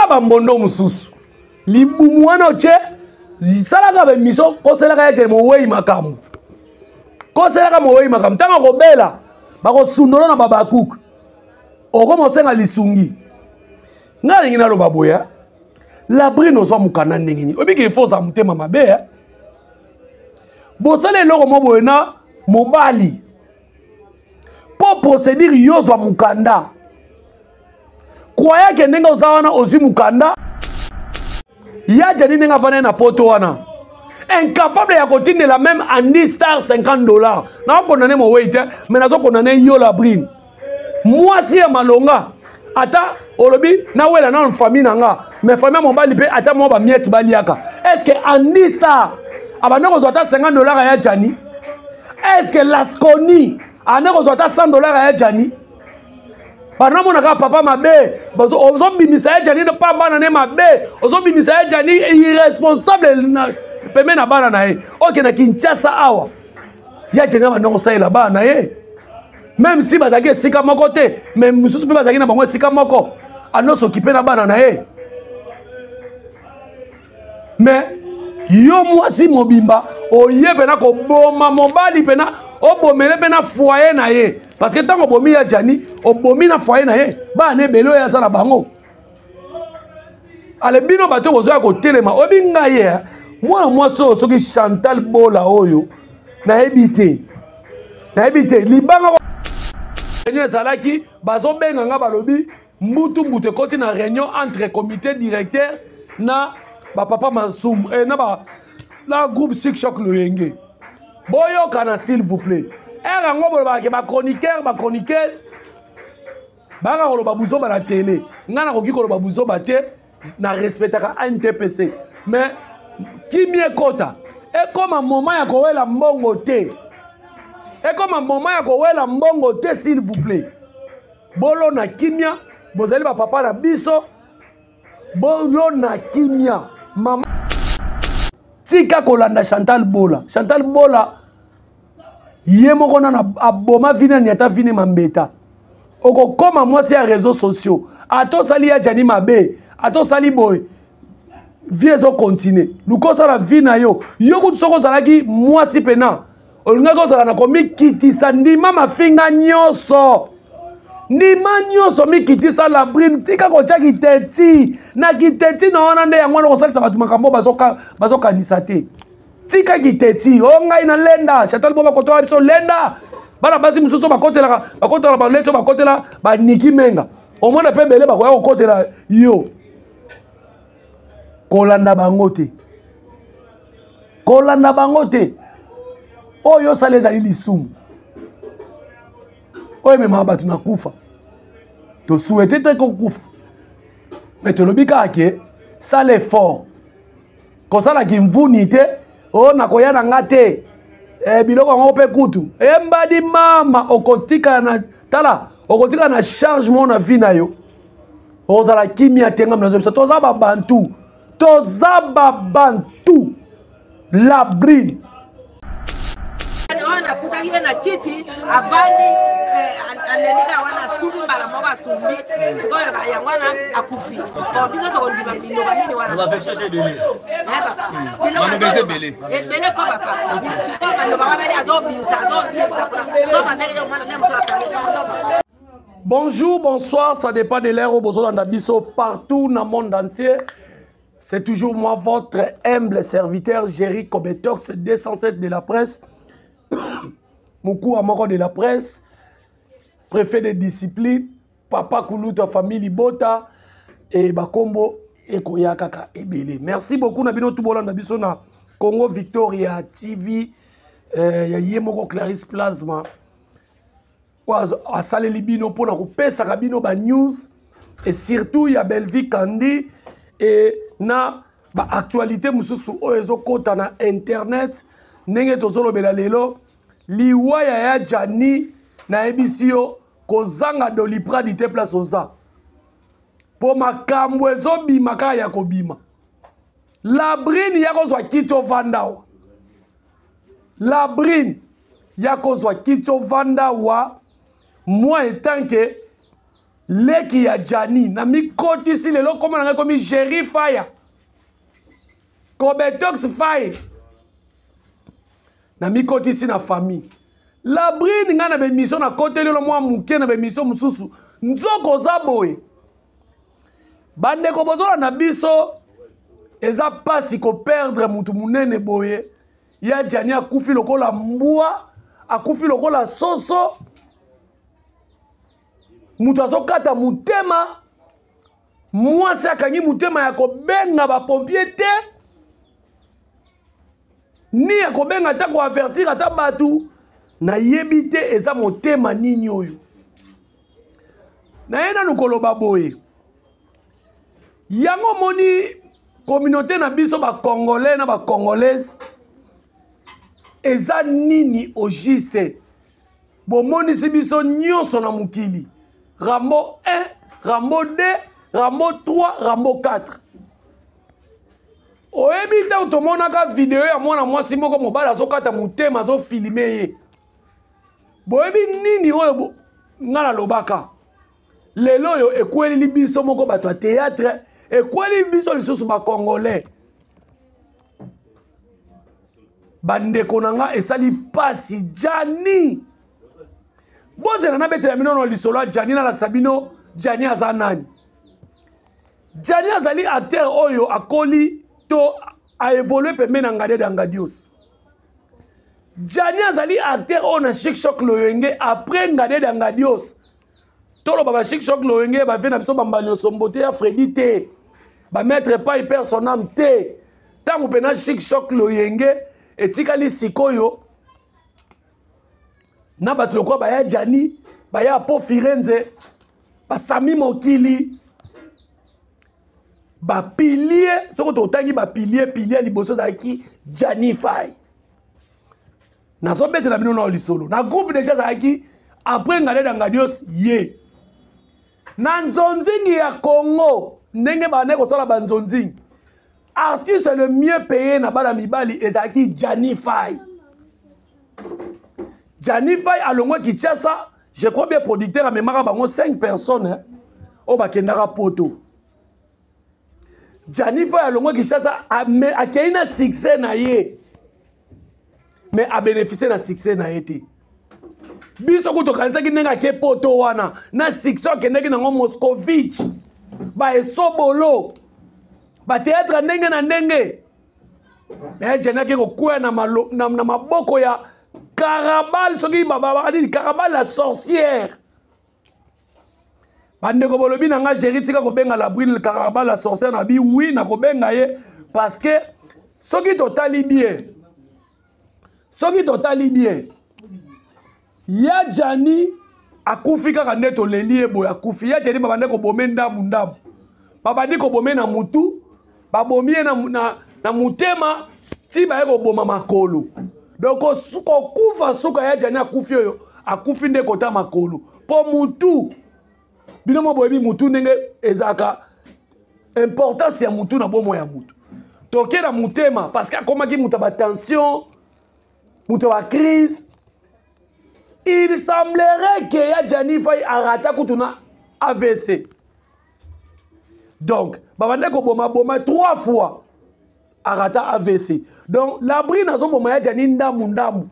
bambondo mosusu libumu wana otie salaka baemission koselaka ya jele mowei makambo koselaka mowei makambo ntango akobela bakosundolo na babakuke okoma osenga lisungi ngai alingi naloba boye labrine ozwa mokanda ndenge nini obiki ifo ozala motema mabe eh? bosala eloko mo boye na mobali mpo procédure yo ozwa mokanda croyake ndenge oza wana ozwi mokanda ya jani ndenge afandaki na poto wana incapable ya kotindela meme andy star 50 dollars. Nakokondane mowei te, me nazokondane yo Labrine, mwasi ya malonga. Ata olobi nawela nano famille na nga, mais famille ya mobali mpe ata mwa bamiete baliaka. Est ce que Andy Star abandi kozwa ata 50 dollars ya Jani? Est ce que Lasconi abandi kozwa ata 100 dollars ya Jani? Bana kaka papa mabe, ozobimisa ye Jani pa bana ne mabe, ozobimisa ye Jani irresponsable pembe na bana na ye. Oke na Kinshasa awa, ya Jani abandi kosalela bana na ye, même si bazalaki esika moko te, mais mosusu mpe bazalaki na bango esika moko, anosokipe na bana na ye. Mais yo mwasi mobimba oye mpena koboma mobali, mpena obomele mpe na foyer na ye, parce que ntango obomi ya Jani, obomi na foyer na ye, bana ebele oyo aza na bango. Ale bino bato bozoya kotelema, oyebi ngai ye mwana mwasi oyo, soki Chantal Bola oyo, nayebi te, nayebi te. Libanga réunion ezalaki, bazobenga nga, balobi mbutu mbutu ekoti na réunion entre comité directeur na bapapa Masumu eh, na, ba, na groupe Sik Choc Loyenge. Boyokana, s'il vous plaît. Ere yango bolobaka ke bachroniqueur, bachroniqueuse baka koloba buzoba na tele. Ngai nakoki koloba buzoba te, na respectaka ANTPC, mais kimi ekota, ekoma moment ya kowela mbongo te, ekoma moment ya kowela mbongo te. S'il vous plaît, bolona kimia. Bozali bapapa na biso, bolona kimia. Mama, tika kolanda Chantal Bola. Chantal Bola ye moko nano aboma vini, aniata vini mambeta. Okokoma mwasi ya réseaux sociaux, ata osali ya Jani mabe, ata osali boye, vie ezokontinue. Luka osala vie na yo. Yo kutu soki ozalaki mwasi mpena, olingaki ozala na komikitisa. Ndima mafinga nyonso, ndima nyonso, mikitisa. Labrine, tika kotya kiteti na kiteti na wana nde yango wana kosalisa bato makambo bazokanisa te. Tika kiteti o ngai na lenda Chantal bo bakotola biso lenda. Bana basi mosusu bakotelaka, bakotela baleti oyo bakotela baniki menga, omona mpe ebele bakoya kokotela yo. Kolanda bango te, kolanda bango te. Oyo osala ezali lisumu oyo ememaka bato na kufa. Tosouhaite te kokufa, mais tolobi kaka ke sala effort, kosala kimvuni te. Oyo nakoya na nga te, biloko yango mpe kutu embadi. Mama, okotikala na tala, okotikala na charge moko na vie na yo, okozala kimia te. Ngambo nazobisa, toza babantu, toza babantu. Labrine. Oyo nakutaki ye na kiti, avandi, aleli kaka wana, asumbi mbala moko, asumbi sikoyo yango wana akufi. Bon, biso tokondima liloba nini wana? Ebele ko papa, sikoyo maloba wana ye azobimisa, azobimisa kuna so bameli ye mwana nde mosu akangi. Bonjour, bonsoir, ça dépend de l'heure au bozolanda biso partout dans le monde entier. C'est toujours moi, votre humble serviteur, Jerry Kobetox, 207 de la presse, Moukou Amoro de la presse, préfet de discipline, papa Kuluta, famille Bota, et Bakombo, ekoya kaka ebele. Merci beaucoup na bino tubolanda biso na Congo Victoria TV, ya ye moko Clarisse Plasma. Oyo asaleli bino mpona kopesaka bino banews et surtout ya Bellevue Kandi e na baactualité mosusu oyo ezokɔta na internet. Ndenge tozolobela lelo liwa ya Jani, nayebisi yo kozanga Doliprane te place oza, mpo makambo ezobima kaka ya kobima. Labrine, ya kozwa kiti ovanda wa. Labrine, ya kozwa kiti ovanda wa. Moi, etant que Leki ya Gianni, na mikotisi lelo koma na ngai komi Jerry Fire. Kobetox Fire. Na mikotisi na famille. La Brine ngai na bemission na koteli yo mwa moke na bemission mosusu. Nzoko oza boye. Bandeko bozolanda biso eza pasi ko perdre mutu munene boye. Ya Gianni akufi lokola mbwa, akufi lokola soso. Mutu azokata motema, mwasi akangi motema ya kobenga ba pompier te, ni ya kobenga ata koavertir ata bato. Nayebi te eza motema nini oyo. Naye nanu koloba boye, yango moni communauté na biso ba congolais na ba congolaise eza nini au juste? Bomonisi biso nyonso na mokili Rambo 1, Rambo 2, Rambo 3, Rambo 4. Oyebi ntango tomonaka video ya mwana mwasi moko mobali azokata motema azofilime ye, boyebi nini oyo nga nalobaka lelo oyo ekweleli biso moko bato ya théâtre, ekweleli biso lisusu ba congolais. Bandeko na nga esali pasi. Gianni, bozela nabetela bino na lisolo ya Gianni, nalakisa bino Gianni aza nani. Gianni azali acteur oyo akoli to a évolué pembeni na Ngadia de Ngadios. Gianni azali acteur oyo na Chic Choc Loyenge après Ngadia de Ngadios. Toloba ba Chic Choc Loyenge ba vie na biso bamba nyonso mbote ya Freddy te. Ba maître pas hyper son âme te. Tango pena Chic Choc Loyenge etikali sikoyo na bato lokola baya Gianni, baya Po Firenze, ba Sami Mokili, ba pilier. Soko totangi ba pilier, pilier liboso ezalaki Gianni Fay. Nazobetela bino na lisolo na groupe déjà ezalaki après Ngadia de Ngadios ye na nzonzingi ya Congo, ndenge bandaki kosala ba nzonzingi, artiste le mieux payé na bana mibali ezalaki Gianni Fay. Gianni Fay alongwa Kinshasa, je crois bien producteur amemaka bango 5 personnes, hein, oyo bakendaka poto. Gianni Fay alongwa Kinshasa, akei na succès na ye, mais a bénéficier na succès na ye te. Biso kutu tokanisaki ndenge ake poto wana na succès akendaki nango Moscovitch, ba esobolo, ba théâtre ndenge na ndenge. Mais Gianni ake kokwea na malo, na, na maboko ya Karabal, soki ba, ba, ba, nini, Karabal la sorcière. Bandeko bolobi na nga Jerry tika kobenga la brune Karabal la sorcière, na bi oui na kobenga ye parce que soki totali bien, soki totali bien ya Gianni akufi kaka nde toleli ye boye akufi. Ya Gianni babandi kobome ndambu ndambu, babandi kobome na mutu, babomi ye na motema ti baye koboma makolo. Donc kokufa suka ya Gianni akufi oyo akufi nde kota makolo po mutu. Bino mo boyebi mutu ndenge ezalaka, importance ya mutu na bomoi ya mutu. Toke na motema parce que akomaki mutu ya ba tension, mutu ya ba crise. Il semblerait que ya Gianni Fay arata kutu na AVC. Donc babande koboma boma 3 fois arata AVC. Donc la brine azoboma ya Gianni ndambu ndambu.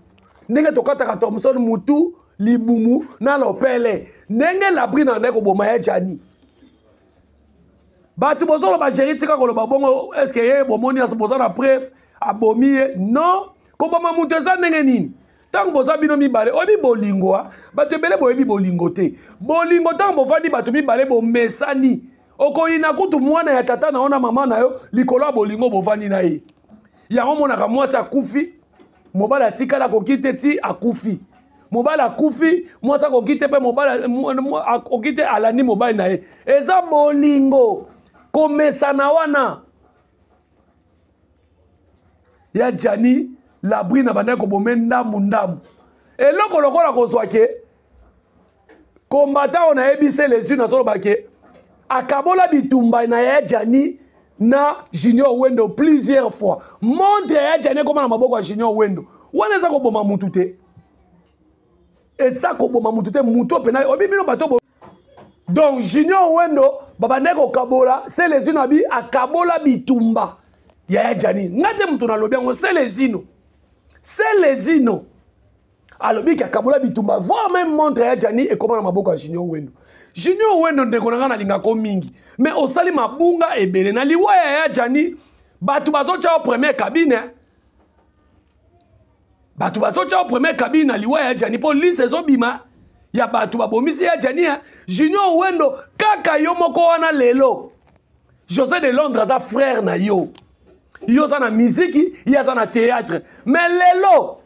Ndenge tokataka Thomson mutu libumu na lopele. Ndenge la brine ande koboma ya Gianni. Bato bozoloba Jerry tika koloba bongo, est-ce que ye bomoni boza na preuve abomi ye? Non, koboma mutu eza ndenge nini? Tango boza bino mibale, oyebi bolingo, ah? Bato ebele boyebi bolingo te. Bolingo tango bovandi bato mibale bomesani, okoyina kutu mwana ya tata na yo na mama na yo likolo ya bolingo bovandi na ye. Yango omonaka mwasi akufi, mobali atikala akoki te ti akufi. Mobali akufi, mwasi akoki te mpe mobali akoki te alandi mobali na ye. Eza bolingo komesana wana. Ya Gianni Labrine abandaki kobome ndambu ndambu. Eloko lokola kozwa ke combattant oyo nayebi se les unes azoloba ke akabola bitumba na ya Gianni na Junior Wendo plusieurs fois. Montre ya Gianni ekoma na maboko ya Junior Wendo. Wana eza koboma mutu te. Eza koboma mutu te, mutu pena obi bino bato bo. Donc Junior Wendo babandaki kokabola Celezino abi akabola bitumba ya ya Gianni. Nga te moto nalobi yango, Celezino. Celezino alobi ke akabola bitumba, voire même montre ya Gianni ekoma na maboko ya Junior Wendo. Junior Wendo, ndeko na nga, nalingako mingi, mais osali mabunga ebele na liwa ya ya Gianni. Bato bazotya yo première cabine, bato bazotya yo première cabine na liwa ya Gianni, mpo liste ezobima ya bato babomisi ya Gianni. Junior Wendo, kaka yo moko wana. Lelo José de Londres aza frère na yo, yo oza na miziki, ye aza na théâtre, mais lelo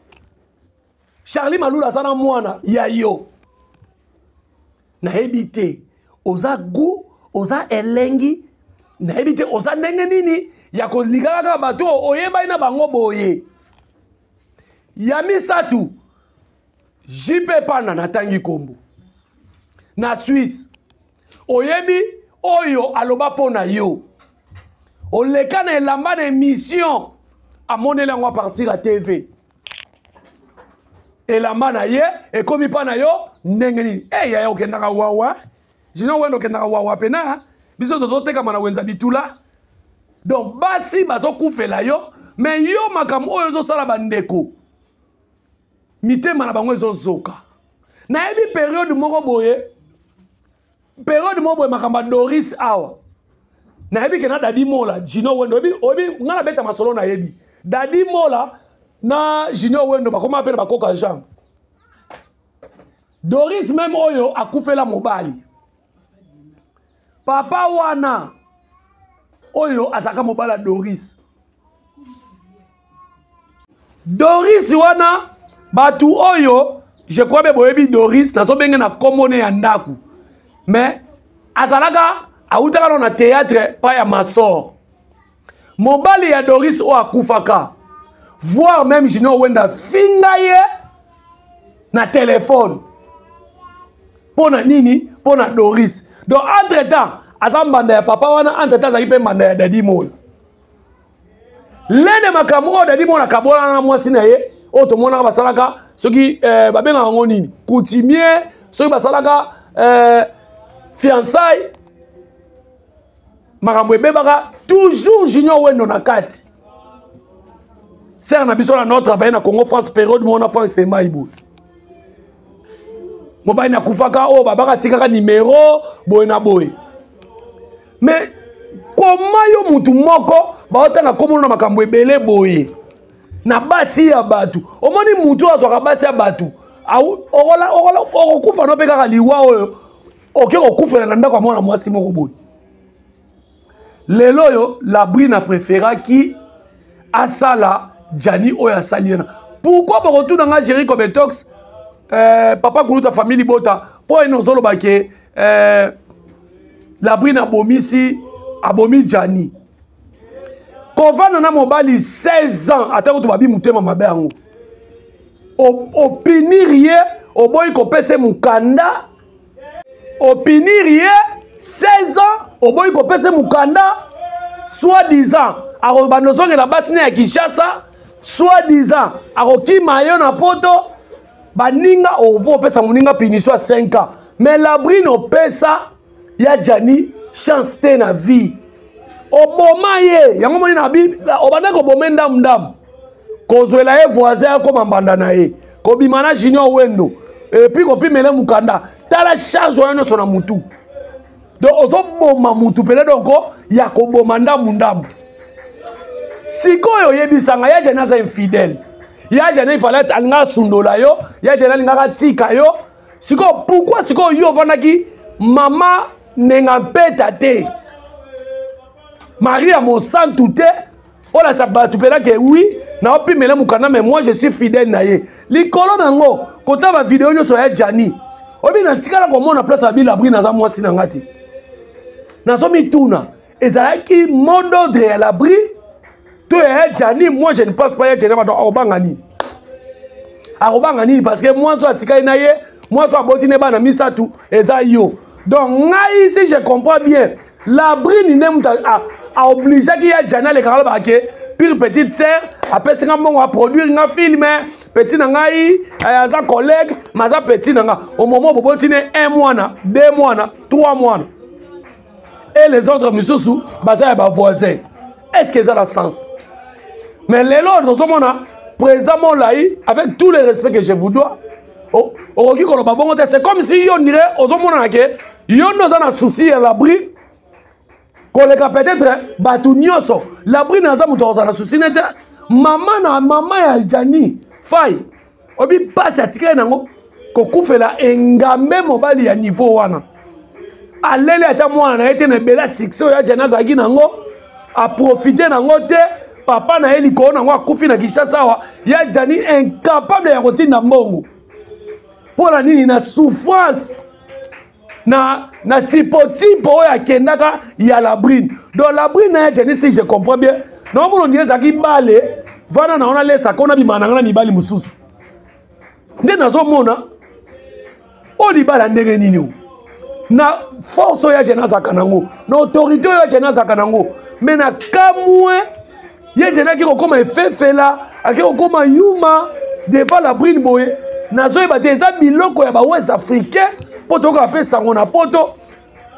Charlie Malula aza na mwana ya yo. Nayebi te oza gu, oza elengi, nayebi te oza ndenge nini ya kolingaka kaka bato oyo oyebani na bango boye. Ya misato, JP Pana, natangi nkombo na Swisse, oyebi oyo aloba mpo na yo, oleka na elamba na émission, amoneli yango à partir ya TV, elamba na ye ekomi mpa na yo ndenge nini? E yaya, okendaka wawa, Junior Wendo, okendaka wawa pena. Biso tozotekama na wenza bitula, donc basi bazokufela yo, mais yo makambo oyo ozosala, bandeko mitema na bango ezozoka. Nayebi période moko boye, période moko boye, makambo ya Doris awa, nayebi ke na Dadi Mola, Junior Wendo, oyebi ngai nabeta masolo, nayebi Dadi Mola na Junior Wendo bakoma mpe na bakoka jambe. Doris même oyo akufela mobali, papa wana oyo azalaka mobali ya Doris, Doris wana, bato oyo je crois be boyebi Doris, nazobenge na nkombo ne ya ndako, mais azalaka awutaka no na théâtre pa ya Mastor. Mobali ya Doris oyo akufaka, voire même Junior Wenda finga ye na telefone. Mpo na nini? Mpo na Doris. Donc entre temps aza mbanda ya papa wana, entre temps azalaki mpe mbanda ya Dadi Mola. Lene makambo oyo Dadi Mola akabolana na mwasi na ye oyo tomonaka basalaka, soki babengaka yango nini, coutumier, soki basalaka fiançaille, makambo ebebaka toujours Junior Wendo na kati. Sere na biso na no travaille na Congo France, période moko na Frank Femai boye, mobali nakufaka oyo babaka atikaka nimero boye na boye. Mais koma yo mutu moko baotanga komona na makambo ebele boye na basi ya bato, omoni mutu oyo azwaka basi ya bato, okokufa no mpe kaka liwa oyo oke kokufela na ndako ya mwana mwasi moko boye. Lelo oyo Labrine apréféraki asala Jani oyo asali ye na. Pourquoi bokotuna nga Géri Cobetox, papa kuluta famille libota, mpo ene ozoloba ke Labrine abomisi, abomi Jani? Kovanda na mobali 16 ans, ata kutu babi motema mabe yango, opunir ye, oboyi kopesa mokanda, opunir ye 16 ans, oboyi kopesa mokanda, soit disant akobanda ozongela basi ne ya Kinshasa, soit disant akokima yo na Poto. Baninga opo opesa moninga punition ya 5 ans, mais Labrine opesa ya Jani chance te na vie, oboma ye. Yango moni na bi obanda koboma ye ndamu ndamu, kozwela ye voisin akoma mbanda na ye, kobima na Junior Wendo, et puis kopimela mokanda. Tala charge wana nyonso na mutu, donc ozoboma mutu pene, donc ya koboma ndambu ndambu. Sikoyo oyebisanga ya Jani aza infidèle, ya Jani ifale alinga asundola yo, ya Jani alingaka atika yo. Sikoyo pourquoi sikoyo yo ovandaki mama Nenga Mpeta te, Maria Mosantu te, olasa bato mpena ke oui, naopimela mokanda, mais moi je suis fidèle na ye? Likolo nango kota bavideo nyonso ya Jani oyebi, natikala komona place ya Bilabrine aza mwasi na nga te. Nazomituna, ezalaki mot d'ordre ya Labrine to ya Jani? Moi je ne pense pas ya Jani. Bato akobanga nini? Akobanga nini? Parce que mwasi oyo atikali na ye, mwasi oyo aboti ne bana misato, eza yo. Donc ngai, si je comprends bien, Labrine nde moto aobligeaki ya Jani alekaka, alobaka ke pire petite sœur apesi nga mbongo aproduire nga film. Petit na ngai eh, aza collègue, mais aza petit na nga. Au moment boboti ne un mwana, deux mwana, trois mwana. Et les autres misusu baza ya ba voisins. Est-ce que eza na sens? Mais lelo tozomona président Molai avec tout le respect que je vous dois, okoki koloba bongo te. C'est comme si yo ndire ozomonana ke yo nde oza na souci ya l'abri koleka peut-être bato nyonso. L'abri naza moto akozala na souci ne te. Mama na mama ya Jani Fai obi mpasi atikali nango kokufela engambe mobali ya niveau wana, aleli ata mwana na ye te na ebele ya succès oyo ya Jani azalaki nango, aprofite nango te. Papa na ye likolo nango akufi na Kinshasa awa, ya Jani incapable ya kotinda mbongo. Mpo na nini? Na souffrance na tipo oyo akendaka ya Labrine. Donc Labrine na ya Jani, si je comprends bien, naomona ondire ezalaki bale vana na wana lesaka ona bimaka na nga na mibali mosusu nde nazomona oyo libala ndenge nini o na force oyo ya Jani azalaka nango, na autorité oyo ya Jani azalaka nango. Me na kamwe ye Jani ake kokóma efefela, ake kokóma yuma devant Labrine boye. Nazoyeba te, eza biloko ya bawest africain mpo toyoka mpe sango na poto,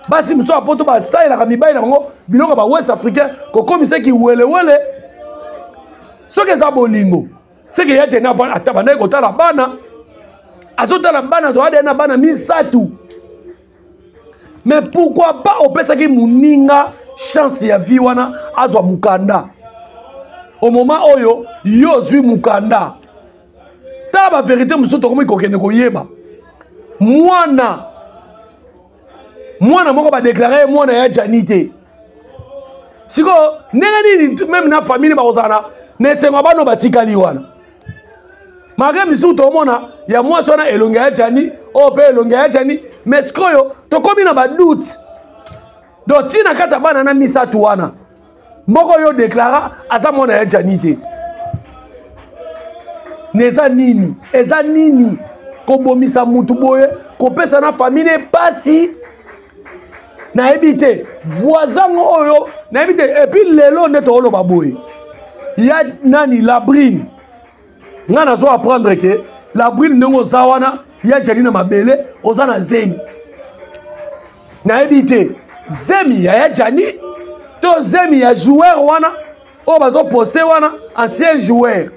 basi mosusu ya poto basalelaka mibali na bango biloko ya bawest africain kokomisa kiwelewele. Soki eza bolingo, seke ya Jani avant ata bandaki kotala bana, azotala bana, toade na bana misatu. Mais pourquoi pas opesaki moninga chance ya vie wana azwa mokanda au moment oyo yo ozwi mokanda? Tala baverité mosusu tokomi kokende koyeba. Mwana moko badeklare ye mwana ya Jani te. Sikoyo ndenge nini meme na famille bakozala na esengo ya bano batikali wana? Malgré misusu tomona ya mwasi wana elongi ya Jani, oyo mpe elongi ya Jani, mais sikoyo tokomi na badoute. Donc ntina kati ya bana na misato wana, moko oyo deklara aza mwana ya Jani te, na eza nini? Eza nini kobomisa mutu boye, kopesa na famille epasi? Nayebi te, voisin oyo nayebi te. Epuis lelo nde tooloba boye ya nani, Labrine. Ngai nazo apprendre ke Labrine, ndenge oza wana ya Jani na mabele, oza na zemi. Nayebi te zemi ya Jani to zemi ya joueur wana oyo bazoposte wana, ancien joueur.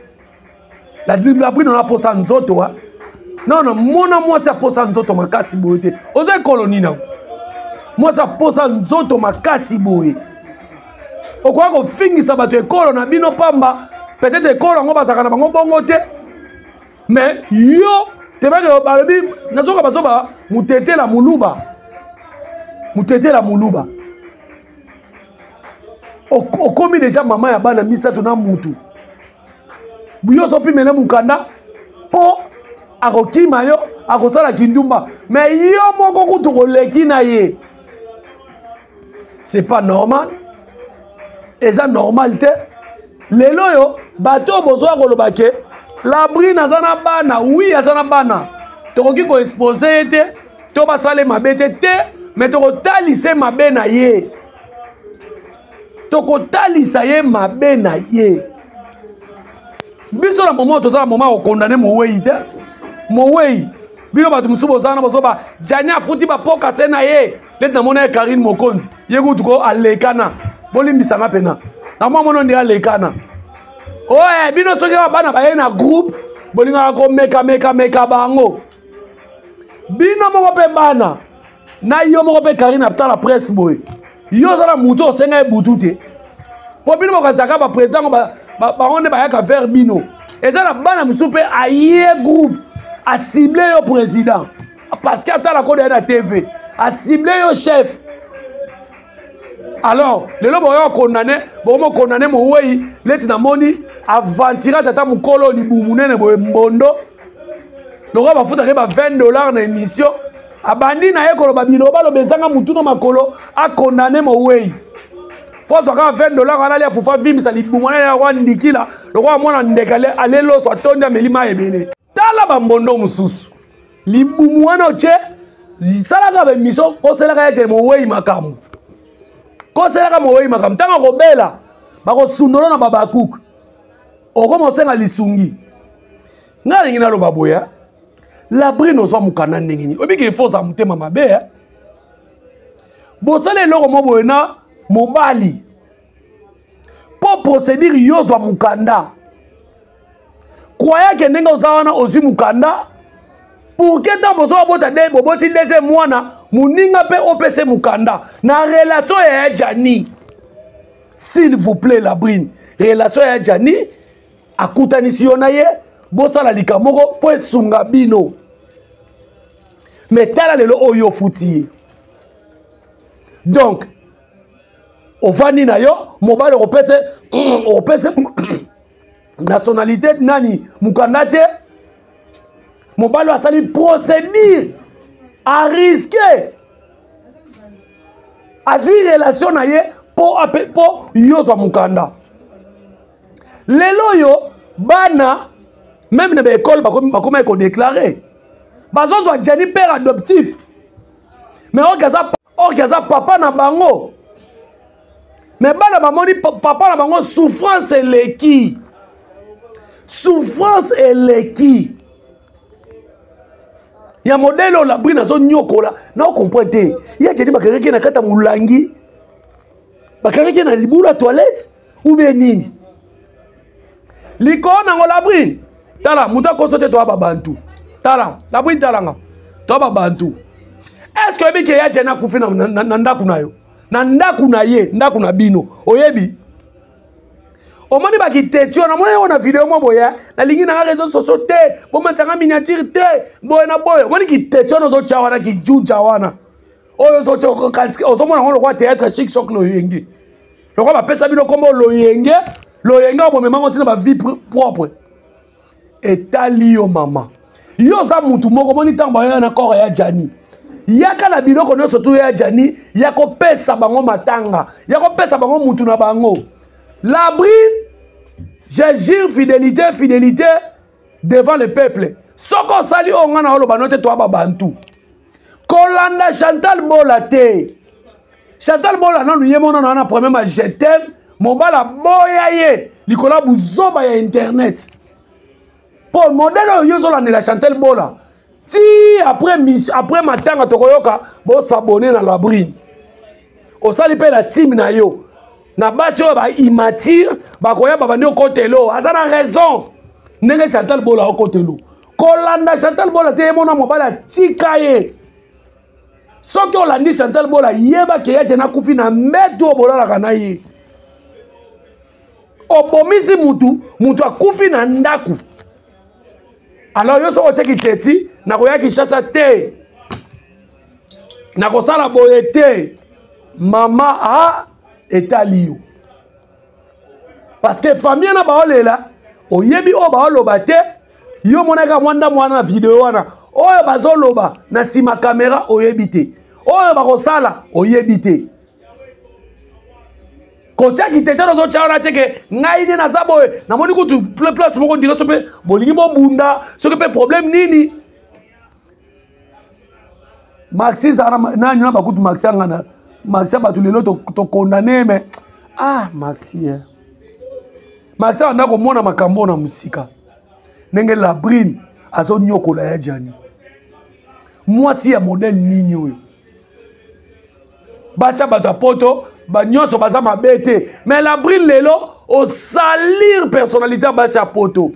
Labrine ona aposa nzoto wa non non, mona mwasi aposa nzoto makasi boye te. Oza ekolo nini yango? Mwasi aposa nzoto makasi boye, okoka kofingisa bato ekolo na bino pamba. Peut-être ekolo yango bazalaka na bango bongo te, mais yo tebake balobi nazoka bazoba mutetela muluba, mutetela muluba. Okomi deja mama ya bana misato na mutu, yo ozopimela mokanda mpo akokima yo, akosala kindumba, mais yo moko kutu koleki na ye. C'est pas normal, eza normal te. Lelo oyo bato oyo bozoya koloba ke Labrine aza na bana, wi aza na bana, tokoki koexpose ye te to basala ye mabe te te, mais tokotalisa ye mabe na ye, tokotalisa ye mabe na ye. Biso na momo toza na moma kokondane mowei te, mowei. Bino bato mosusu boza na bozoba, Jani afuti bapoka se na ye neti namona ye Karine Mokonzi, ye kutu ko alekana. Bolimbisanga mpena na mwa mono nde alekana. Oye bino soki bana baye na groupe, bolingaka komekamekameka bango bino moko mpe bana na yo moko mpe. Karine atala presse boye, yo oza na motu osenga ye butu te, mpo bino bokanisaka baprésident ngo bango nde bayaka vers bino. Eza na bana mosusu mpe aye groupe, asible yo président parce que atala kodo ya na TV, asible yo chef. Alors lelo boya condamné, bokomo condamné mowei. Leti namoni aventura tata mokolo libumu monene boye, mbondo lokola bafutaka ye ba 20 $ na émission, abandi na ye koloba biloba loba ezanga mutu na makolo, akondane mowei mpo azwa kaka 20 $ wana, alia fufu, avimbisa libumu wana ya ndikila lokola mwana ndeke aleloso atondi, ameli mai ebele. Tala bambondo mosusu, libumu wana otie, salaka baémission, koselaka ya jele mowei makambo, koselaka mowei makambo. Ntango akobela, bakosundola na babakuke, okoma osenga lisungi. Ngai nalingi naloba boye, Labrine ozwa mokanda ndenge nini? Obiki ifo ozala motema mabe. Bosala eloko mo boye na mobali mpo procédure yo ozwa mokanda. Croyant ke ndenge oza wana ozwi mokanda pour que ntango bozo bota de boboti deuxième mwana moninga mpe opese mokanda na relation ya ya Gianni. S'il vous plaît Labrine, relation ya Gianni akutanisi yo na ye, bosala likambo moko mpo esunga bino. Mais tala lelo oyo ofuti ye. Donc ovandi na yo mobali okopese okopese nationalité nani mokanda te, mobali asali procédure ariske azwi relation na ye mpo yo ozwa mokanda. Lelo oyo bana meme na baekole bakomaki kodeklare bazozwa Gianni père adoptif, mais orke aza papa na bango. Mais bana bamoni papa na bango souffrance eleki, souffrance eleki ya modele oyo Labrine azonyokola na okomprendre te. Ye Gianni bakangaki na kati ya molangi, bakangaki na libulu ya toilette ou bien nini likolo nango. Labrine, tala moto akoso te, toya babantu. Tala Labrine, talanga, toya babantu. Est ce que oyebi ke ya Gianni akufi na ndako na yo, na ndako na ye, ndako na bino? Oyebi, omoni bakiteti wana, omoni yango na video mo boye, nalingi nanga réseau sociaux te, bomatisanga miniature te, boye na boye. Omoni kiteti wana ozotya wana, kijuja wana oyo ozomona yango lokola théâtre chic choc loyenge, lokola bapesa bino kombo loyenge, loyenge oyo bomemango ntina bavie propre. Etali yo mama, yo oza mutu moko. Omoni ntango bayoya na koro ya Gianni, yaka na biloko nyonso tu ya Gianni, ya kopesa bango matanga, ya kopesa bango mutu na bango. Labrine, je jure fidélité, fidélité devant le peuple. Soki osali oyo ngai na oloba no te, toya babantu kolanda Chantal Bola te. Chantal Bola nanu ye mono na premier ma je t'aime, mobala boya ye likolo ya buzoba ya internet. Po modèle oyo yo ozolandela Chantal Bola ti après après matanga, tokoyoka bosabone na Labrine. Osali mpe na team na yo na basi oyo baimmatire bakoya babandi okotelo aza na raison ndenge Chantal Bola okotelo. Kolanda Chantal Bola te, ye mona mobali atika ye. Soki olandi Chantal Bola, yeba ke ya Gianni akufi na mbeto oyo bolalaka na ye. Obomisi mutu, mutu akufi na ndako. Alors yo soki otieki teti, nakoya Kinshasa te, nakosala boye te, mama a etali yo, parce que famille na baolela, oyebi oyo baoloba te. Yo omonaka mwa ndambo wana na video wana, oyo bazoloba na nsima kamera oyebi te, oyo bakosala oyebi te. Kotia kitete ozotya wana te ke ngai nde naza boye. Namoni kutu place moko ndire so mpe bolingi bobunda, soki mpe problème nini. Maxi ezala nani na bakutu Maxi anga na Maxi ya bato lelo tokondane me ah Maxi eh. Maxi anda komona makambo na mosika ndenge Labrine azonyokola ya Gianni. Mwasi ya modele nini oyo? Basi ya bato ya poto banyonso baza mabe te, mais Labrine lelo osalir personnalité ya basi ya poto.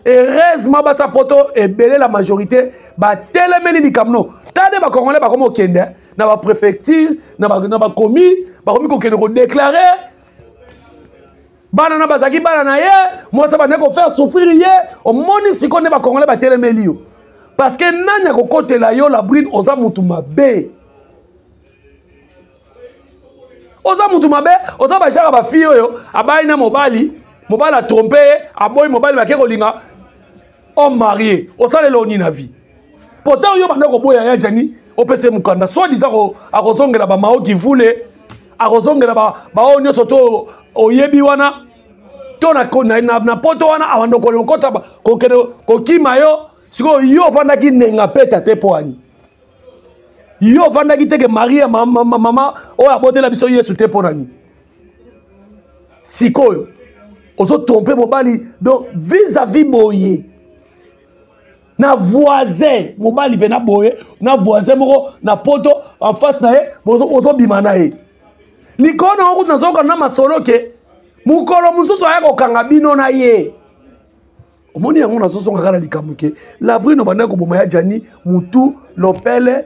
Heureusement basi ya poto ebele, la majorité batelemeli likambo no. Ta nde bakongolais bakomi kokende na bapréfecture, na bacommune, bakomi kokende kodeklare bana na bazalaki bana na ye, mwasi abandaki kofaire souffrir ye. Omoni sikoyo nde bakongolais batelemeli yo, parce que nani akokotela yo? Labrine, oza mutu mabe, oza mutu mabe, oza bajaka bafille oyo abayi na mobali, mobali atrompe ye, aboyi mobali, bake kolinga homme marié. Osalela oni na vie? Pourtant yo banda koboya ya Gianni, opesa ye mokanda, soit disant akozongela bamao kivule, akozongela baoyo nyonso to oyebi wana to na poto wana, abanda kokota kokende kokima yo. Sikoyo yo ofandaki nenga peta te mpo ani yo ofandaki te ke Maria mama oyo abotela biso Yesu te mpo na nini? Sikoyo ozotrompe mobali, donc vis-à-vis boye. Na voisin mobali mpe na boye na voisin moko na poto en face na ye, bozobima na ye likolo na yango. Kutu nazoyoka na masolo ke mokolo mosusu aya kokanga bino na ye. Omoni yango, nazozonga kaka na likambo ke Labrine obandaki koboma ya Jani mutu lopele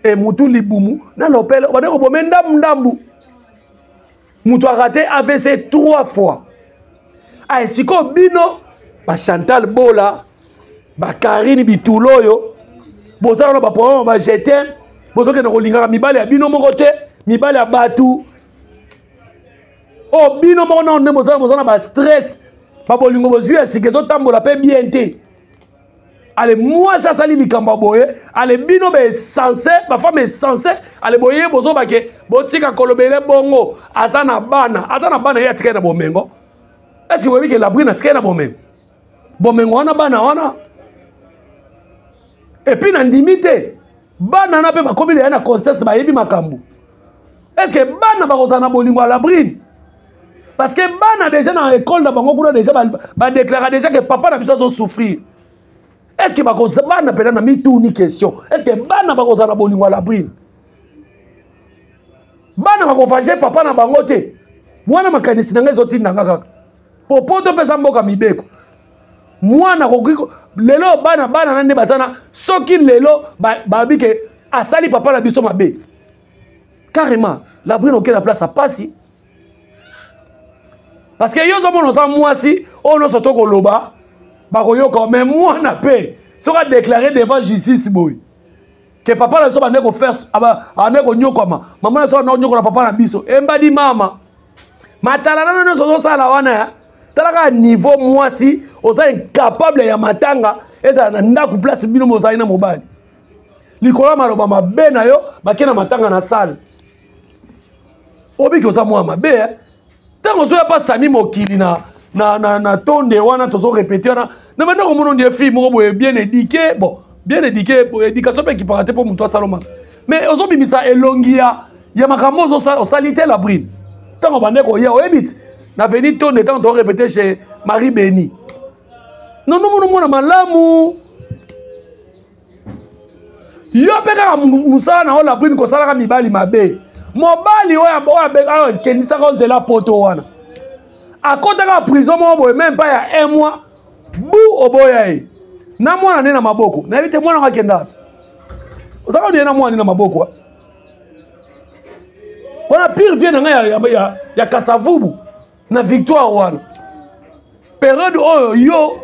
e mutu libumu na lopele, obandaki koboma ndambu ndambu, moto arate AVC trois fois. Aye sikoyo bino bachantal Bola, bakarine Bitulo oyo bozala na baproblème, bajete bozokende kolingaka mibali ya bino moko te, mibali ya bato oyo bino moko nano nde bozala, boza na bastress, babolingo bozwi ya sika ezotambola mpe bien te. Ale mwasi asali likambo ya boye, ale bino baesense, bafemme esense, ale boye bozobake botika kolobele bongo. Aza na bana, aza na bana, ye atikali na bomengo. Est-ce boyebi ke Labrine atikali na bomengo? Bomengo wana, bana wana, et puis nandimi te bana wana mpe bakomi deya na conscience, bayebi makambo. Est ce que bana bakozala na bolingo ya Labrine? Parce que bana déjà na école na bango kuna déjà badéclara déjà que papa na biso azosouffrir. Est ce que bakoza bana mpena na mituni question, est ce que bana bakozala na bolingo ya Labrine? Bana bakovange papa na bango te. Wana makanisi na ngai ezotinda nga kaka po poto mpe eza mboka mibeko. Mwana akoki lelo, bana bana na nde baza na soki lelo babi ke asali papa na biso mabe carrément, Labrine oke na place apasi, parce que yo ozomona oza mwasi oyo nyonso tokoloba bakoyoka, mais mwana mpe soki adeklare devant justice boye ke papa na biso bande kofaire, bande konyokwama, mama na biso bande konyokola papa na biso, embadi mama matalana nyonso ozosala wana ya tala kaka niveau mwasi oza incapable ya matanga ezala na ndako place bino bozali na mobali, likolo ya maloba mabe na yo bake na matanga na sale. Obiki oza mwa mabe eh? Ntango ozoya mpa Sami Mokili na tonde wana tozorepete wana na banda komona ondie fille moko boye bien éduqué. Bon, bien éduqué, éducation mpe ekipaka te mpo moto asalomaka, mais ozobimisa elongi ya makambo osali te. Labrine, ntango bande koya, oyebi ti na veni tonde, ntango torepete chez Marie Beni, nonomona mwana malamu. Yo mpe kaka mosala na yo Labrine, kosalaka mibali mabe. Mobali oyo akendisaka nzela poto wana akotaka prison moko boye, même pas ya un mois bu oboya ye na mwana nde na maboko. Nayebi te mwana ngo akenda wapi. Ozalaka ondie na mwana nde na maboko wana, pire vie na ngai ya Kasavubu na Victoire wana. Periode oyo yo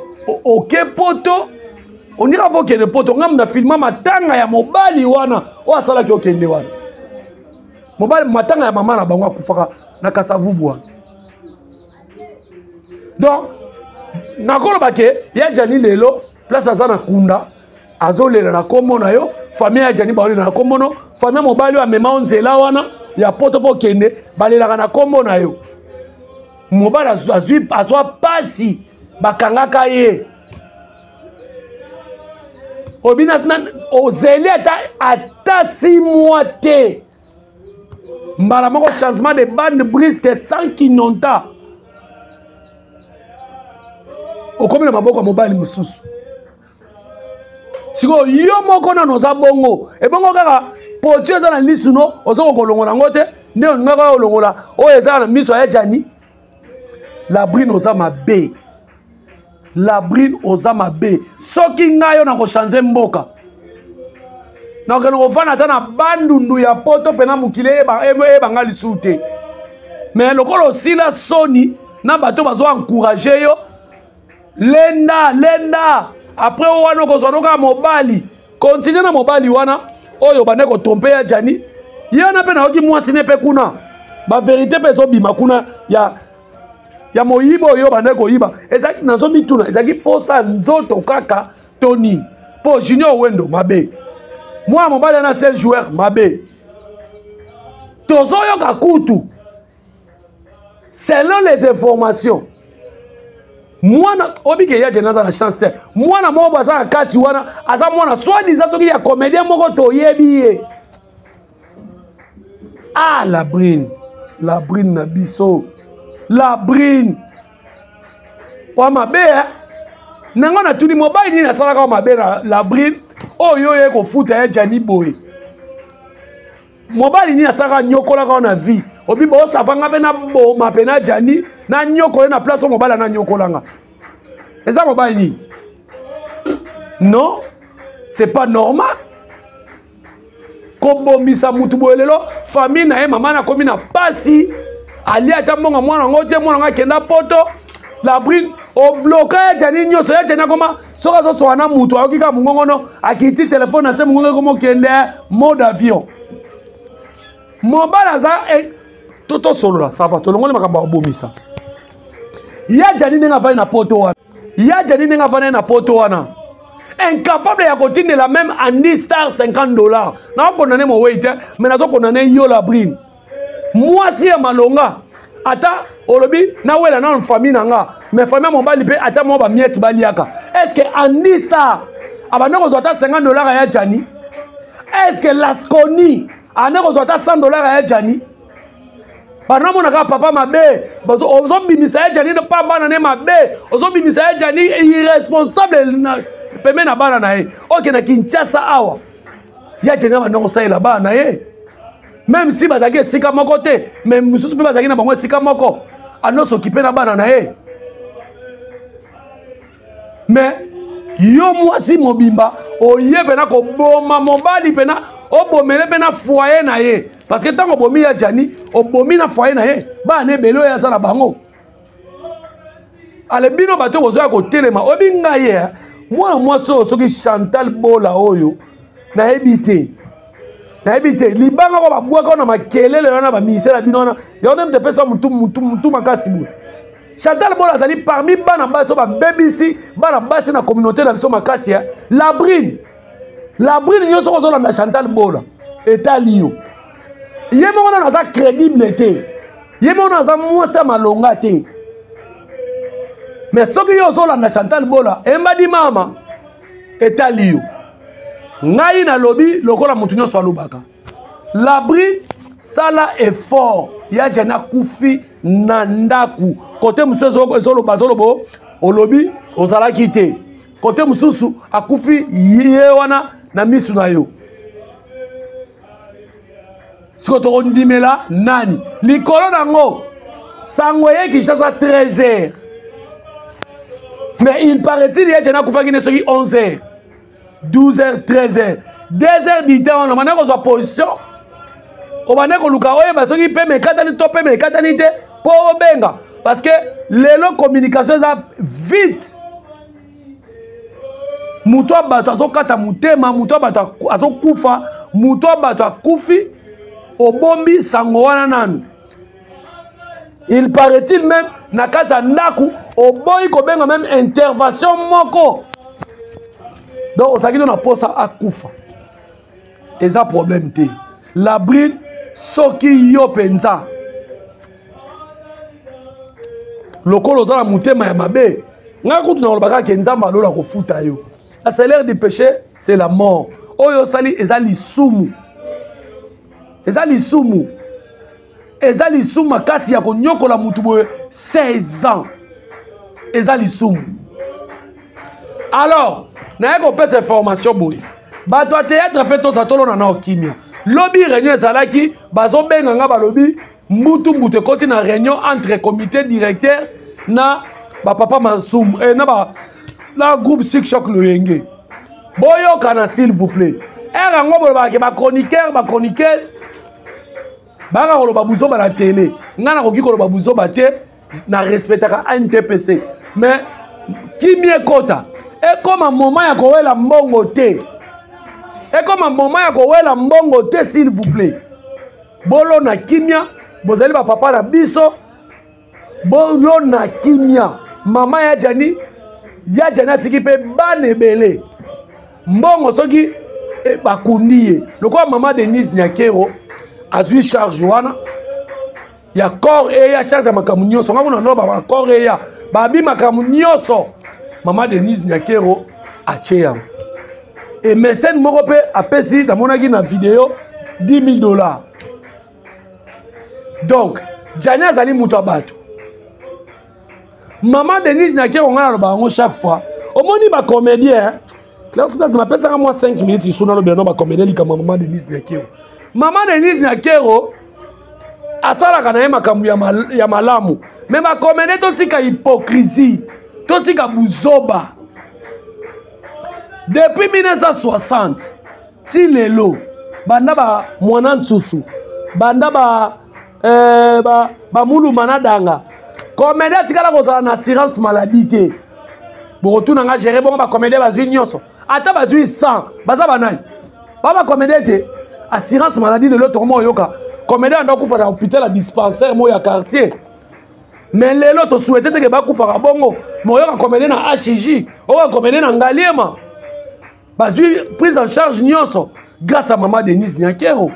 oke poto, ondira fo okende poto, ngambu na filma matanga ya mobali wana oyo asalaki okende wana, mobali matanga ya mama na bango akufaka na Kasavubu wana. Donc nakoloba ke ya Jani lelo place aza na kunda, azolela na nkombo na yo. Famille ya Jani baolela na nkombo no, famille mobali oyo amema yo nzela wana ya poto mpo okende, balelaka na nkombo na yo. Mobali azwi azwa pasi, bakangaka ye obi ozeli ata 6 mois te, mbala moko changement de bande brusque sans kinonta, okomi na maboko ya mobali mosusu. Sikoyo yo moko nano oza bongo, ebongo kaka poti eza na lisu no, oza kokolongola yango te nde olingaka olongola oyo eza na miso ya Jani. Labrine oza mabe, Labrine oza mabe. Soki ngai yo nakochange mboka, nakokende kovanda ata na Bandundu ya poto mpena mokili eyebanga lisusu te. Mais lokola osila soni na bato bazo encourage yo, lenda lenda, après wana okozwa noka mobali, continue na mobali wana oyo bande kotrompe ya Jani. Ye wana mpe nayoki mwasi ne mpe kuna baverité mpe ezobima kuna ya moyibi oyo bande koyiba. Ezalaki, nazomituna, ezalaki mposa nzoto kaka to nini? Mpo Junior Wendo mabe, mwana mobali wana sel joueur mabe, tozoyoka kutu selon les informations mwana obike ya Jeni aza na chance te. Mwana moko aza na kati wana, aza mwana soi-disant soki ya comédien moko toyebi ye. Ah, Labrine, Labrine na biso, Labrine wa mabe eh? Nango natuni mobali nini asalaka mabe na Labrine oyo oye kofuta ye Gianni boye? Mobali nini asalaka nyokolaka na vie? Obi bosava nga mpe naboma mpe na Gianni nanyokole na place oyo mobali ananyokolanga. Eza mobali nini? Non, c'est pas normal. Kobomisa mutu boye lelo famille na ye mama nakomi na pasi alia ata mbongo mwana yango te, mwana yango akenda poto. Labrine obloka ya Gianni nyonso, ya Gianni akoma soki azosoka na mutu ayoki kaka mongongono akiti telefone na se mongongo ekoma okende mode avion. Mobali aza tosolola sava tolongoli makambo ya kobomisa ya Gianni ndenge avandi na poto wana, ya Gianni ndenge avandi na poto wana incapable ya kotindela même Andy Star $50. Nakokondane mowei te, mais nazokondane yo Labrine, mwasi ya malonga. Ata olobi nawela nano famille na nga, mais famille ya mobali mpe ata mwa bamiete baliaka. Est ce que Andy Star abandi kozwa ata $50 ya Gianni? Est ce que Lasconi abandi kozwa ata $100 ya Gianni? Bana kaka papa mabe, ozobimisa ye Gianni pa bana ne mabe, ozobimisa ye Gianni irresponsable pembe na bana na ye. Oke na Kinshasa awa ya Gianni abandi kosalela bana na ye, même si bazalaki esika moko te, mais mosusu mpe bazalaki na bango esika moko, anosokipe na bana na ye. Mais yo mwasi mobimba oye mpena koboma mobali, mpena obomele mpe na foyer na ye, parce que ntango obomi ya Gianni obomi na foyer na ye, bana ebele oyo aza na bango. Ale bino bato bozoya kotelema oyebi ngai ye mwana mwasi oyo soki Chantal Bola oyo nayebi te, nayebi te libanga ko babwaka na makelele wana baministère ya bino wana yango nde moto epesa mutu mutu mutu makasi boye. Chantal Bola azali parmi bana basi oyo babebisi bana basi na communauté na biso makasi ya Labrine. Labrine nyonso kozolanda Chantal Bola etali yo ye moko nano aza crédible te, ye moko nano aza mwasi ya malonga te. Mais soki yo ozolanda Chantal Bola embadi mama etali yo. Ngai nalobi lokola motu nyonso alobaka, Labrine sala effort ya Gianni akufi na ndaku kote mosusu ezoloba azoloba olobi ozalaki te, kote mosusu akufi ye wana na misu na yo. Sikoyo tokondimela nani? Likolo nango sango eye Kinshasa 13h, mais il paraît-il ya Gianni akufaki ne soki 11h, 12h, 13h, 2h du temps wana obanda kozwa position, obanda koluka oyeba soki peme ekatani to peme ekatani te mpo obenga, parce que lelo communication eza vite. Moto ya bato azokata motema, moto ya bato azokufa, moto ya bato akufi, obombi sango wana nanu. Il paraît-il même na kati ya ndako oboyi kobenga même intervention moko, donc ozalaki no na posa akufa. Eza problème te Labrine, soki yo mpenza lokola oza na motema ya mabe, ngai kutu nakoloba kaka ke Nzambe alola kofuta yo. La salaire du péché c'est la mort. Oyo osali eza lisumu, eza lisumu, eza lisumu makasi ya konyokola mutu boye 16 ans, eza lisumu. Alors naye kopesa information boye, bato ya théâtre mpe toza tolona na okimia. Lobi réunion ezalaki, bazobenga nga balobi mbutu mbutu ekoti na réunion entre comité directeur na bapapa Masumu na ba na groupe Sik Choc Loyenge. Boyokana s'il vous plaît. Ere yango bolobaka ke bachroniqueur bachroniqueuse baka koloba buzoba na télé, ngai nakoki koloba buzoba te, na respectaka ANTPC, mais kimi ekota ekoma moment ya kowela mbongo te, ekoma moment ya kowela mbongo te s'il vous plaît. Bolona kimia, bozali bapapa na biso, bolona kimia. Mama ya Gianni, ya Gianni atiki mpe bana ebele mbongo soki bakundi ye lokola mama Denise Nyakero azwi charge wana ya corps eya charge ya makambo nyonso. Ngai kuna loba ba corps eya babi makambo nyonso, mama Denise Nyakero atie yango. E mécène moko mpe apesi, namonaki na video $10 000. Donc Gianni azali moto ya bato. Mama Denise Nyakero, ngai naloba yango chaque fois, omoni bacomédien classe place bapesaka mwa 5 minutes lisu nalobela no bacomédien likambo ya mama Denise Nyakero. Mama Denise Nyakero asalaka na ye makambo ya, mal, ya malamu, me bacomédien totika hypocrisie, totika buzoba. Depuis 1960 ti lelo, banda ba mwana nsusu, banda ba eh, ba bamuluma na danga, comédien atikala kozala na assurance maladie te. Bokotuna nga gere bongo, bacomédien bazwi nyonso, ata bazwi 100, baza banani? Ba bacomédien te. Assurance maladie lelo tokoma oyoka comédien anda okufa na hôpital ya dispensaire moko ya quartier, mais lelo tosouhaite teke bakufaka bongo. Mais oyoka comédien na HJ, oyoka comédien na Ngaliema, bazwi prise en charge nyonso grâce à mama Denise Nyakero.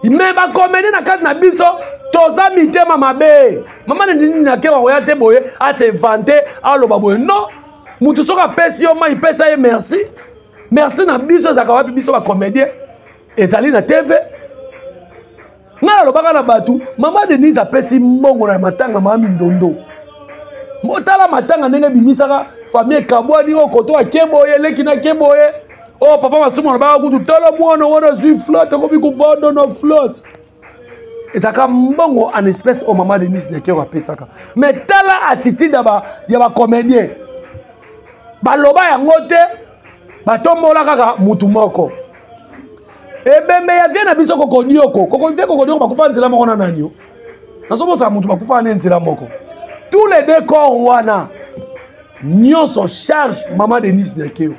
Mais bacomédien na kati na biso toza mitema mabe. Mama Denise Nyakero akoya te boye ase vante, aloba boye. Non, motu soki apesi yo mai, pesa ye merci. Merci na biso ezalaka wapi? Biso bacomédien ezali na TV. Ngai nalobaka na bato, mama Denise apesi mbongo na matanga mama Mindondo. Tala matanga ndenge ebimisaka famille ekabwani, oyo koto ake boye, eleki na ke boye. Oyo papa Masumu alobaka kutu, tala mwana wana azwi flotte, akomi kovanda na flotte. Ezalaka mbongo en espèce oyo mama Denise Nyakero apesaka. Mais tala attitude ya bacomédien, baloba yango te, batombola kaka mutu moko. Ebembe ya vie na biso Kokodioko, vie Kokodioko, bakufa nzela moko na nani? Yo nazobosaka mutu, bakufa ne nzela moko. Tous les deux corps wana nyonso charge mama Denise Nyakeo.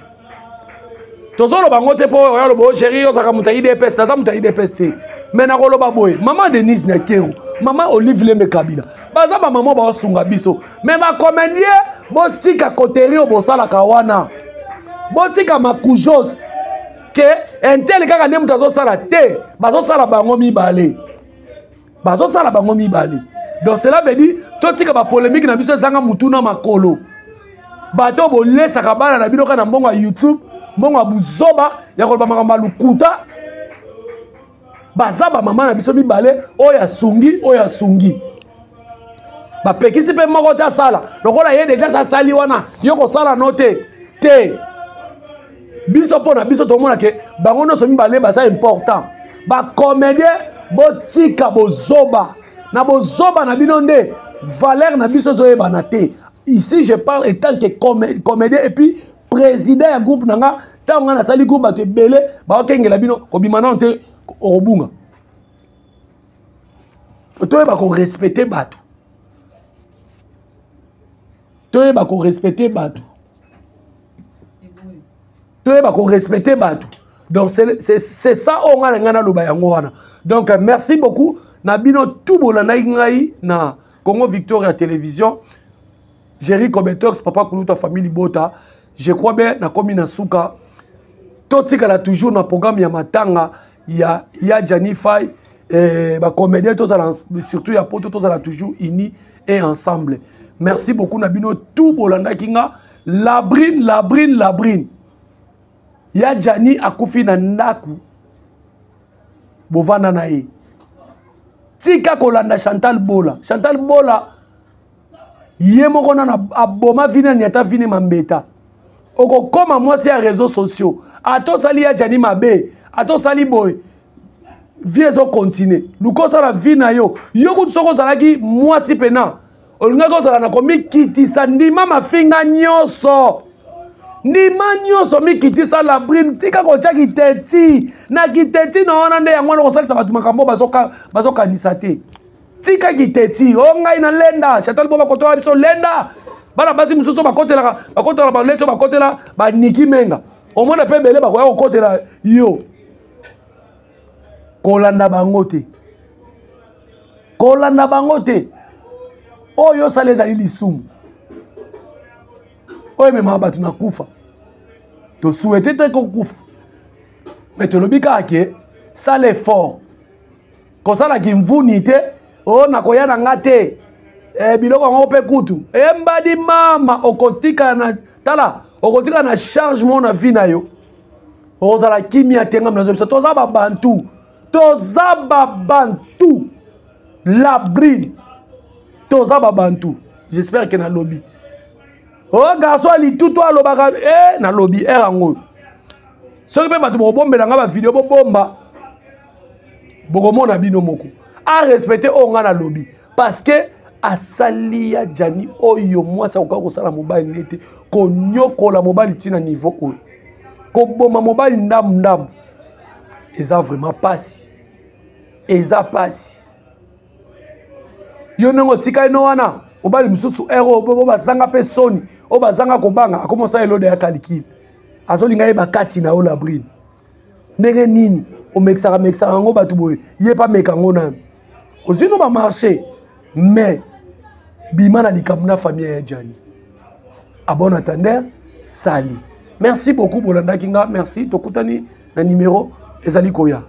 Tozoloba yango te mpo oyo aloba o chéri, ozalaka moto ya UDPS. Naza moto ya UDPS te, mais nakoloba boye: mama Denise Nyakero, mama Olive Lembe Kabila, baza bamama baosunga biso. Mais bacomédien, botika coterie oyo bosalaka wana, botika makujos ke intel kaka nde moto azosala te, bazosala bango mibale, bazosala bango mibale. Donc cela veut dire totika bapolémique na biso ezanga mutu na makolo. Bato bolesaka bana na bino kaka na mbongo ya YouTube, mbongo ya buzoba ya koloba makambo ya lokuta. Baza bamama na biso mibale, oyo asungi, oyo asungi, bapekisi mpe moko te asala lokola ye deja asali wana, yo kosala no te te. Biso mpo na biso tomona ke bango nyonso mibale baza important. Bacomédien, botika bozoba na bozoba na bino nde valeur na biso ezoyebana te. Ici je parle étant que comédien et puis président ya groupe na nga. Ntango nga nasali groupe, bato ebele bakokengela bino kobima nano te, okobunga. Toyeba korespecte bato, toyeba korespecte bato, toyeba korespecte bato. Donc c'est ça oyo ngai na ngai naloba yango wana. Donc merci beaucoup na bino tout bolandaki ngai na Congo Victoria Télévision. Jerry Cobetox, papa kuluta famille Bota, je crois bien nakomi na suka. Totikala toujours na programme ya matanga ya Gianni Fay. Eh, bacomédien tozala, surtout ya poto, tozala toujours unis et ensemble. Merci beaucoup na bino tout bolandaki nga. Labrine, Labrine, Labrine ya Gianni akufi na ndako bovanda na ye. Tika kolanda Chantal Bola. Chantal Bola ye moko nano aboma vini, aniata vini mambeta. Okokoma mwasi ya réseaux sociaux, ata osali ya Gianni mabe, ata osali boye, vie ezokontinue. Luka osala vie na yo. Yo kutu soki ozalaki mwasi pena olingaki ozala na komikitisa, ndima mafinga nyonso, ndima nyonso, mikitisa. Labrine, tika kotya kiteti na kiteti na wana nde yango wana kosalisa bato makambo bazokanisa te. Tika kiteti o ngai na lenda Chantal bo bakotola biso lenda. Bana basi mosusu bakotelaka, bakotela baleti oyo bakotela baniki menga, omona mpe ebele bakoya kokotela yo. Kolanda bango te, kolanda bango te. Oyo osala ezali lisumu oyo ememaka bato na kufa. Tosouhaite te kokufa, mais tolobi kaka ke sala effort, kosala kimvuni te. Oyo nakoya na nga te, biloko yango mpe kutu embadi mama, okotikala na tala, okotikala na charge moko na vie na yo, okozala kimia te. Ngambo nazo biso toza babantu, toza babantu. Labrine, toza babantu. J'espère que nalobi. O oh, garçon ya litutu alobaka e eh, nalobi ere yango oyo. Soki mpe bato bokobombela nga bavideo bobomba bokomona bino moko. A respecte oyo nga nalobi parce que asali ya Gianni oyo mwasi akoka kosala mobali nde te, konyokola mobali ntina niveau oyo, koboma mobali ndambu ndambu, eza vraiment pasi, eza pasi. Yo ndenge otikali no wana mobali mosusu ere oyo bazanga mpe soni, oyo bazanga kobanga, akoma osala elode ya kalikile, azolinga ye bakati na yo Labrine. Ndenge nini omekisaka mekisaka yango bato boye, ye mpe ameka yango nanu, ozwi no bamarché, mais bima na likambo na famille ya Gianni. À bon entendeur, sali. Merci beaucoup bolandaki nga, merci, tokutani na numéro ezali koya.